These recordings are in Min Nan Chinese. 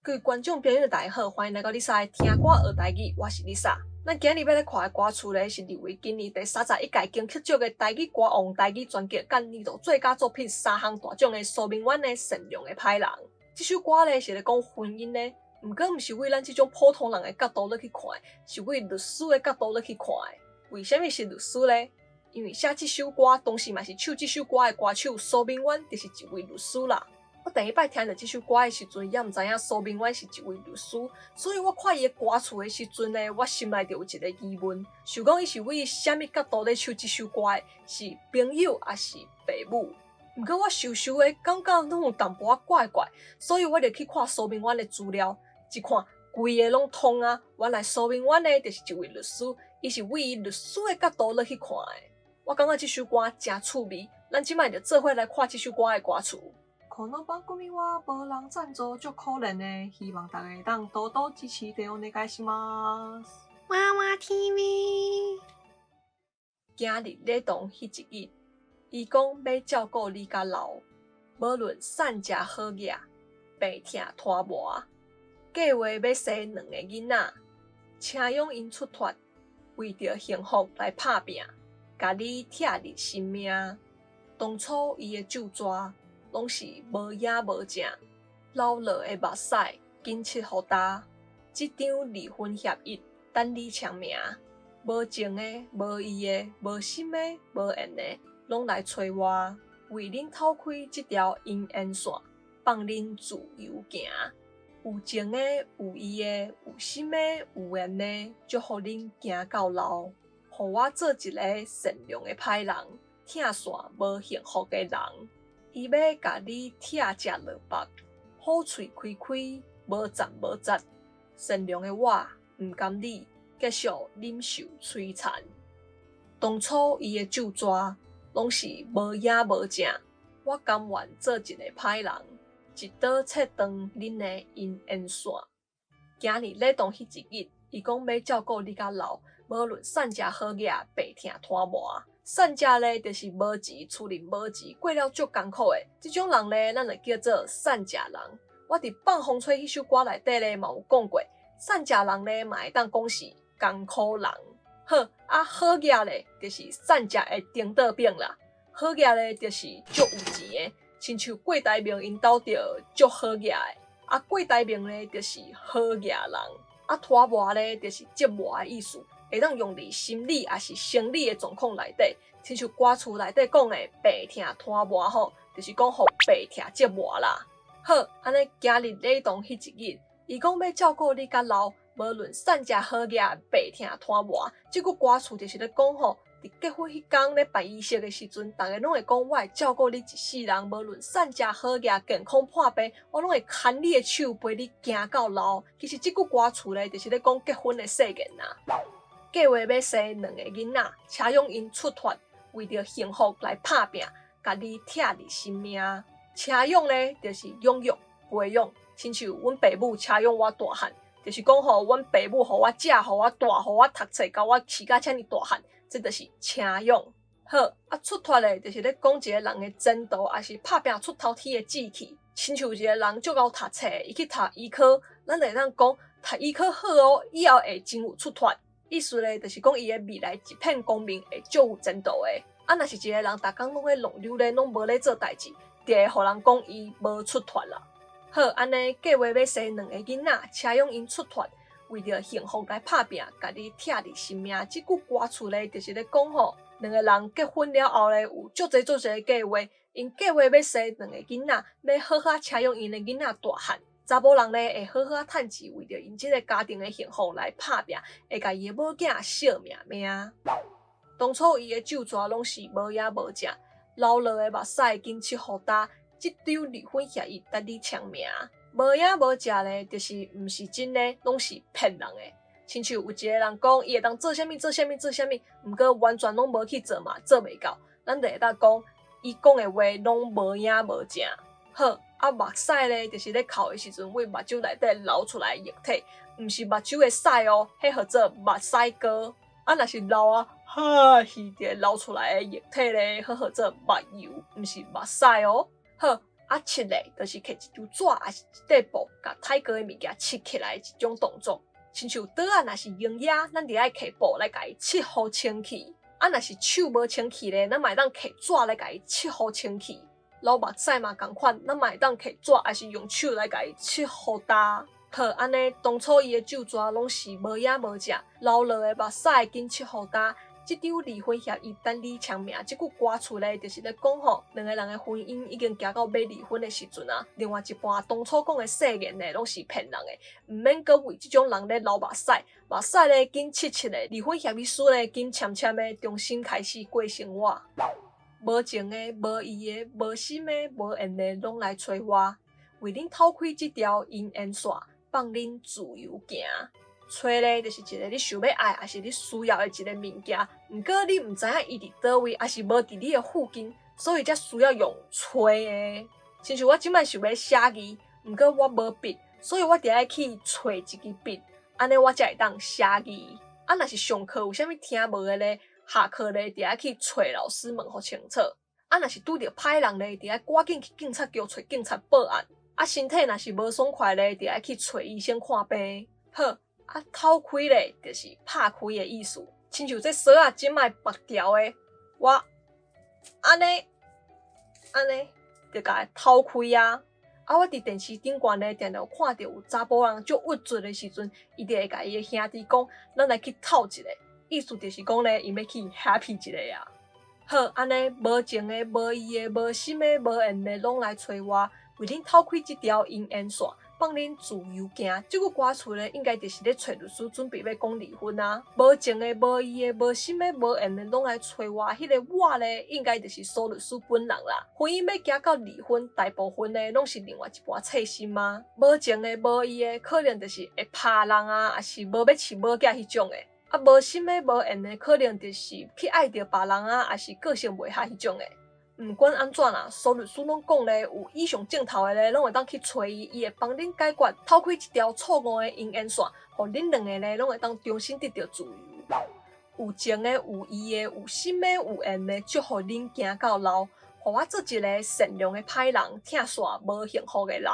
各位觀眾朋友大家好，歡迎來到麗莎的聽歌學台語，我是麗莎。咱今日欲來看的歌詞咧，是入圍今年第31屆金曲獎的台語歌王、台語專輯佮年度最佳作品三項大獎的蘇明遠的《善良的歹人》。這首歌咧是咧講婚姻的，毋過毋是為咱這種普通人的角度咧去看的，是為律師的角度咧去看的。為啥物是律師咧？因為寫這首歌，當時嘛是唱這首歌的歌手蘇明遠，就是一位律師啦。我第一擺聽著這首歌的時陣，猶毋知影蘇明遠是一位律師，所以我看伊的歌詞的時陣呢，我心內就有一個疑問，想講伊是為啥物角度咧唱這首歌的？是朋友抑是爸母？毋過我想想的，感覺攏有淡薄仔怪怪，所以我就去看蘇明遠的資料，一看規个攏通啊！原來蘇明遠呢，就是一位律師，伊是為伊律師的角度咧去看的。我感覺這首歌誠趣味，咱這擺就做伙來看這首歌的歌詞。この番組は無人贊助，足可憐的，希望大家會當多多支持，お願いします。娃娃 TV。今日禮堂彼一日，伊講欲照顧你到老，無論散食好額，病疼拖磨，計劃欲生兩个囡仔，請養𪜶出脫，為著幸福來拍拚，共你疼入心命。當初伊的咒詛攏是無影無正，流落的目屎緊拭予焦。這張離婚協議等你簽名，無情的、無義的、無心的、無緣的，攏來揣我，為恁透開這條姻緣線，放恁自由行。有情的、有義的、有心的、有緣的，祝福恁行到老。予我做一个善良的歹人，疼煞無幸福的人。伊欲共你疼食落腹，好喙開開，無讚無節。善良的我，毋甘你繼續忍受摧殘。當初伊的咒詛攏是無影無正，我甘願做一个歹人，一刀切斷恁的姻緣線。今日禮堂彼一日，伊講欲照顧你到老，無論散食好額，病疼拖磨。散食咧，就是無錢，厝裡無錢，過了足艱苦的，這種人咧，咱就叫做散食人。我佇放風吹彼首歌內底咧，嘛有講過，散食人咧嘛會當講是艱苦人。好，啊好額咧，就是散食的顛倒版啦。好額咧，就是足有錢的，親像郭台銘𪜶兜就足好額的。啊，郭台銘咧，就是好額人。啊，拖磨咧，就是折磨的意思。會當用佇心理抑是生理的狀況內底，親像歌詞內底講的病疼拖磨吼，就是講予病疼折磨啦。好，按呢今日禮堂彼一日，伊講欲照顧你到老，無論散食好額，病疼拖磨。這句歌詞就是咧講吼，佇結婚彼工咧辦儀式的時陣，逐家攏會講我會照顧你一世人，無論散食好額，健康破病，我攏會牽你的手陪你行到老。其實這句歌詞咧，就是咧講結婚的誓言啦。計劃欲生兩个囡仔，請養𪜶出脫，為著幸福來拍拚，共你疼入心命。請養咧，就是養育、培養，親像阮爸母請養我大漢，就是講吼，阮爸母予我食，予我大，予我讀冊，共我飼甲遮爾大漢，這就是請養。好，啊出脫咧，就是咧講一個人的前途，抑是拍拚出頭天的志氣。親像一個人足𠢕讀冊，伊去讀醫科，咱就會當講讀醫科好哦，以後會真有出脫。意思咧，就是講伊的未來一片光明，會足有前途的。啊，若是一個人逐工攏咧浪溜咧，攏無咧做代誌，就會予人講伊無出脫啦。好，按呢計劃欲生兩个囡仔，請養𪜶出脫，為著幸福來拍拚，共你疼入心命。這句歌詞咧，就是咧講吼，兩個人結婚了後咧，有足濟足濟的計劃，𪜶計劃欲生兩個囡仔，欲好好請養𪜶的囡仔大漢。查某人咧會好好趁錢，為著𪜶這个家庭的幸福來拍拚，會共伊的某囝惜命命。當初伊的咒詛攏是無影無正，流落的目屎緊拭予焦。這張離婚協議等你簽名，無影無正咧，就是毋是真的，攏是騙人的。親像有一個人講，伊會當做啥物做啥物做啥物，毋過完全攏無去做嘛，做袂到。咱就會當講，伊講的話攏無影無正。好，啊目屎咧，就是咧哭的時陣，佇目睭內底流出來的液體，毋是目睭的屎哦，彼號做目屎膏。啊，若是流啊，哈，彼個流出來的液體咧，彼號做目油，毋是目屎哦。好，啊，拭咧，就是摕一張紙抑是一塊布，共揩過的物件拭起來的一種動作。親像桌仔若是油污，咱就愛摕布來共伊拭予清氣。啊，若是手無清氣咧，咱嘛會當摕紙來共伊拭予清氣。流目屎嘛仝款，咱嘛會當摕紙抑是用手來共伊拭予焦。好，按呢當初伊的咒詛攏是無影無跡，流落的目屎緊拭予焦。這張離婚協議等你簽名，這句歌詞咧，就是咧講吼，兩個人的婚姻已經行到欲離婚的時陣啊。另外一半當初講的誓言咧，攏是騙人的，毋免閣為這種人咧流目屎，目屎咧緊拭拭的，離婚協議書咧緊簽簽的，重新開始過生活。無情的、無義的、無心的、無緣的，攏來揣我，為恁透開這條姻緣線，放恁自由行。揣咧，就是一個你想欲愛，抑是你需要的一個物件，毋過你毋知影伊佇佗位，抑是無佇你的附近，所以才需要用揣的。親像我這擺想欲寫字，毋過我無筆，所以我得愛去揣一支筆，按呢我才會當寫字。啊，若是上課有啥物聽無的咧，下課咧得愛去揣老師問予清楚。啊，若是拄著歹人咧，得愛趕緊去警察局揣警察報案。啊，身體若是無爽快咧，得愛去揣醫生看病。好。啊，透開咧，就是拍開的意思。親像這鎖仔這擺縛牢的，我按呢按呢，就共伊透開啊。啊，我佇電視頂懸咧，定定有看著有查埔人足鬱卒的時陣，伊就會共伊的兄弟講：咱來去透一下。意思就是講咧，𪜶欲去 happy 一下啊。好，按呢無情的、無義的、無心的、無緣的，攏來揣我，為恁透開這條姻緣線。放恁自由行，這句歌詞咧，應該就是咧揣律師準備欲講離婚啊。無情的、無義的、無心的、無緣的，攏來揣我。彼個我咧，應該就是蘇律師本人啦。婚姻欲行到離婚，大部分咧攏是另外一半細心啊。無情的、無義的，可能就是會拍人啊，抑是無欲飼某囝彼種的。啊，無心的、無緣的，可能就是去愛著別人啊，抑是個性袂合彼種的。毋管按怎啦，蘇律師攏講咧，有以上症頭的咧，攏會當去揣伊，伊會幫恁解決，透開這條錯誤的姻緣線，予恁兩个咧攏會當重新得著自由。有情的、有義的、有心的、有緣的，祝福恁行到老，予我做一个善良的歹人，拆散無幸福的人。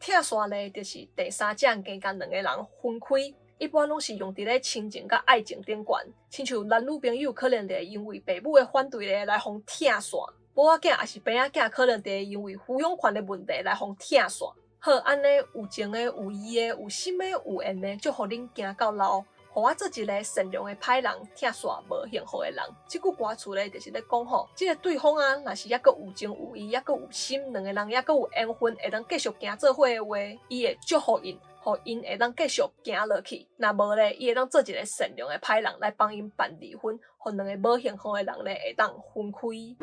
拆散咧，就是第三者硬共兩个人分開。一般攏是用佇咧親情佮愛情頂懸，親像男女朋友可能就會因為爸母的反對咧來予拆散。某仔囝抑是爸仔囝，可能就會因為撫養權的問題來予拆散。好，按呢有情的、有義的、有心的、有緣的，祝福恁行到老，予我做一個善良的歹人，拆散無幸福的人。這句歌詞咧，就是咧講吼，這個對方啊，若是猶閣有情有義，猶閣有心，兩個人猶閣有緣分，會當繼續行做伙的話，伊會祝福𪜶，予𪜶會當繼續行落去。若無咧，伊會當做一個善良的歹人來幫𪜶辦離婚，予兩個無幸福的人咧會當分開。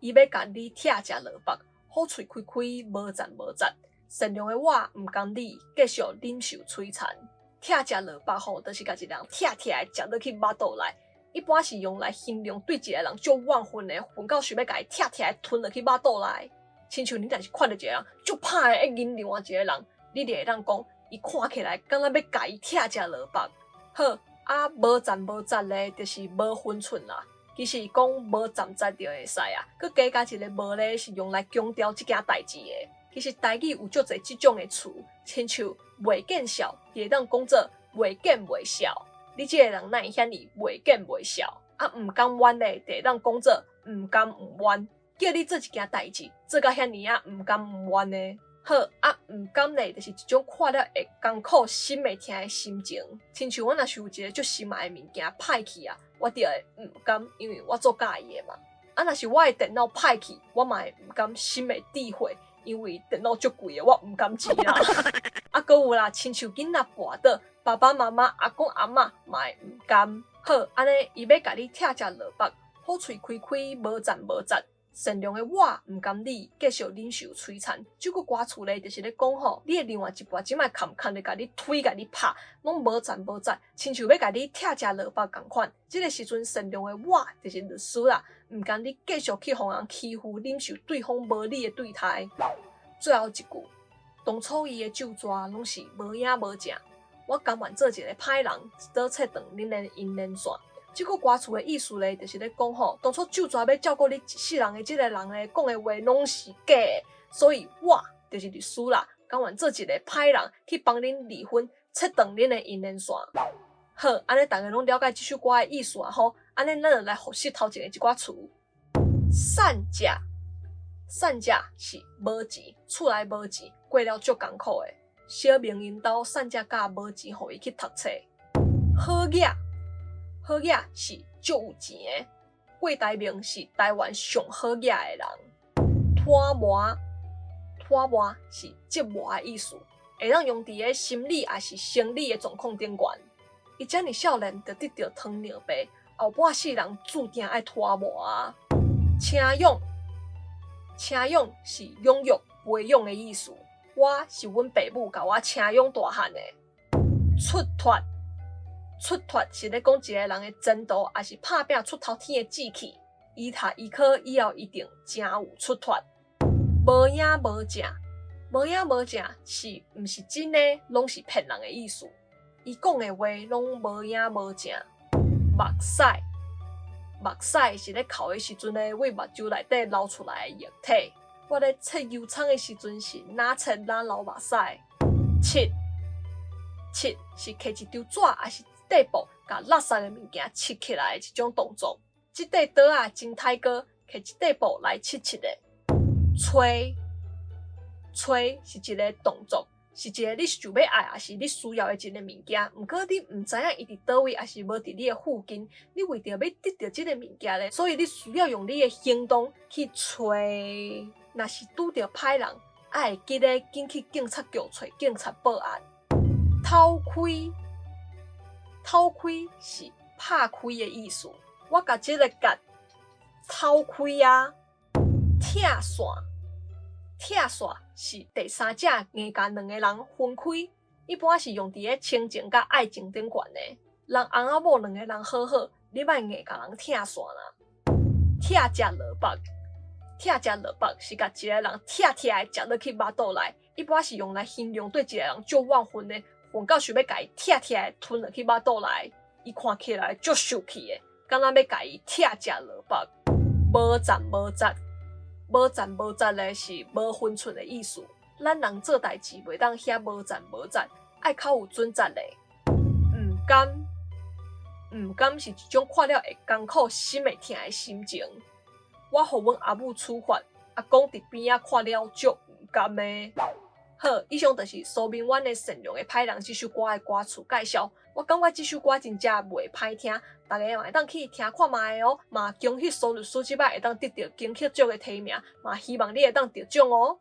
伊欲共你拆食落腹，好喙開開，無讚無節。善良的我毋甘你繼續忍受摧殘。拆食落腹吼，就是共一個人拆拆來食落去腹肚內。一般是用來形容對一個人足怨恨的，恨到想欲共伊拆拆來吞落去腹肚內。親像你若是看著一個人足歹的，會𪜶另外一個人，你就會當講，伊看起來敢若欲共伊拆食落腹。好，啊，無讚無節咧，就是無分寸啦。其實講無讚節就會使啊，閣加加一個無咧，是用來強調這件代誌的。其實台語有足濟這種的詞，親像袂見笑，就會當講做袂見袂笑。你這個人哪會遐爾袂見袂笑？啊，毋甘願咧，就會當講做毋甘毋願。叫你做一件代誌，做甲遐爾仔毋甘毋願的。好啊，毋甘咧，就是一種看了會艱苦、心會疼的心情。親像我若是有一個足心愛的物件歹去啊，我就會毋甘，因為我足佮意的嘛。啊，若是我的電腦歹去，我嘛會毋甘，心會滴血，因為電腦足貴的，我毋甘錢啦。啊，閣有啦，親像囡仔跋倒，爸爸媽媽、阿公阿嬤嘛會毋甘。好，按呢伊欲共你拆食落腹，好喙開開，無讚無節。善良的我毋甘你繼續忍受摧殘。這句歌詞咧，就是咧講吼，你的另外一半這擺坎坎咧共你推、共你拍，攏無讚無節，親像欲共你拆食落腹仝款。這個時陣，善良的我就是律師啦，毋甘你繼續去予人欺負，忍受對方無理的對待。最後一句，當初伊的咒詛攏是無影無跡，我甘願做一個歹人，一刀切斷恁的姻緣線。這句歌詞的意思咧，就是咧講吼，當初咒詛欲照顧你一世人的這個人咧，講的話攏是假的，所以我就是律師啦，甘願做一个歹人去幫恁離婚，切斷恁的姻緣線。好，按呢逐家攏了解這首歌的意思啊吼，按呢咱就來複習頭前的一寡詞。散食，散食是無錢，厝內無錢，過了足艱苦的。小明𪜶兜散食甲無錢，予伊去讀冊。好額，好額是足有錢的。郭台銘是台灣上好額的人。拖磨，拖磨是折磨的意思，會當用佇咧心理抑是生理的狀況頂懸。伊遮爾少年就得著糖尿病，後半世人注定愛拖磨啊。請養，請養是養育、培養的意思。我是阮爸母共我請養大漢的。出脫，出脫是咧講一個人的前途，抑是拍拚出頭天的志氣。伊讀醫科以後一定誠有出脫。無影無跡，無影無跡是毋是真的，攏是騙人的意思。伊講的話攏無影無跡。目屎，目屎是咧哭的時陣咧，佇目睭內底流出來的液體。我咧切油蔥的時陣是若切若流目屎。拭，拭是摕一張紙抑是一塊布，共垃圾的物件拭起來的一種動作。這塊桌仔真歹閣，摕一塊布來拭拭的。揣，揣是一个動作，是一个你想欲愛，抑是你需要的一个物件，毋過你毋知影伊佇佗位，抑是無佇你的附近。你為著欲得著這个物件咧，所以你需要用你的行動去揣。若是拄著歹人，愛會記得緊去警察局揣警察報案。透開，透開是拍開的意思。我共這个結透開啊。拆線，拆線是第三者硬共兩个人分開，一般是用佇咧親情佮愛情頂懸的。人翁仔某兩个人好好，你莫硬共人拆線啦。拆食落腹，拆食落腹是共一个人拆拆的食落去腹肚內，一般是用來形容對一個人足怨恨的，恨到想欲共伊拆拆的吞落去腹肚內，伊看起來足受氣的，敢若欲共伊拆食落腹。無節無節，無節無節咧是無分寸的意思。咱人做代誌袂當遐無節無節，愛較有準則咧。毋甘，毋甘是一種看了會艱苦、心會疼的心情。我予阮阿母處罰，阿公佇邊仔看了足毋甘的。好，以上就是蘇明遠的《善良的歹人》這首歌的歌詞介紹。我感覺這首歌真正袂歹聽，大家嘛會當去聽看覓哦。嘛恭喜蘇律師這擺會當得著金曲獎的提名，嘛希望你會當得獎哦。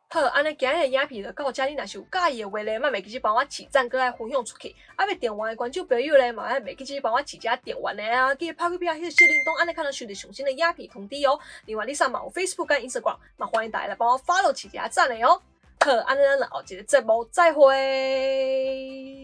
好，按呢今日的影片就到遮，你若是有佮意的話咧，莫袂記得幫我起讚，閣來分享出去。啊，欲訂閱的觀眾朋友咧，嘛莫袂記得幫我起一下訂閱的啊，記得拍開邊仔彼个小鈴鐺，按呢較能收著上新的影片通知哦。另外，你上嘛有 Facebook 佮 Instagram，嘛歡迎大家來幫我 follow 起一下讚的哦。好，按呢咱後一个節目再會。